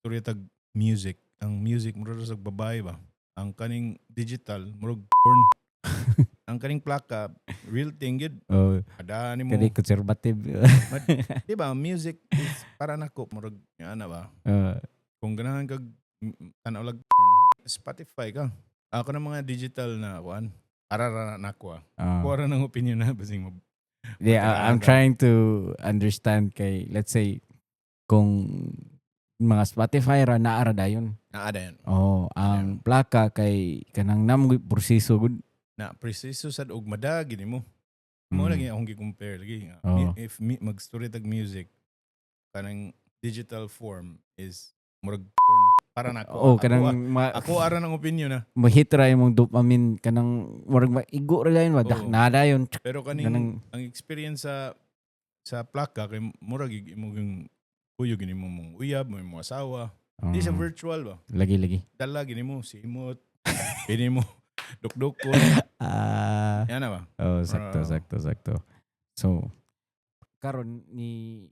Istorya tag music, ang music murag sa babae ba. Ang kaning digital murag porn. Ang kaning plaka, real thing gid. Oh, Ada nimo. Kani conservative. Di ba, music is para nako murag ana ba. Kung ganahan kag tanaw lag porn, Spotify ka. Ako ng mga digital na kuan. Ara ra nako ah. Kuha ra ng opinion na basing mo. Yeah, I'm trying to understand kay, let's say, kung mga Spotify ra naa ra dayon. Naa dayon. Oh, ang plaka kay kanang nam proseso gud. Na preciso sad og madag gini mo. Mo lagi akong gi-compare lagi nga. If mag-story tag music, kanang digital form is murag porn para nako. Oh, Ako, kanang ako ara ng opinion na. Mo-hit ra imong dopamine, kanang murag maigo ra dayon ba. Oo. Naa dayon. Pero kaning ang experience sa plaka kay murag imo ging kuyog gini mo mong uyab mo, imong asawa. Di sa virtual ba? Lagi lagi. Dala gini mo simot. Gini mo dukdukon. Ah. Yan na ba? Oh, sakto, Ah. sakto, sakto. So, karon ni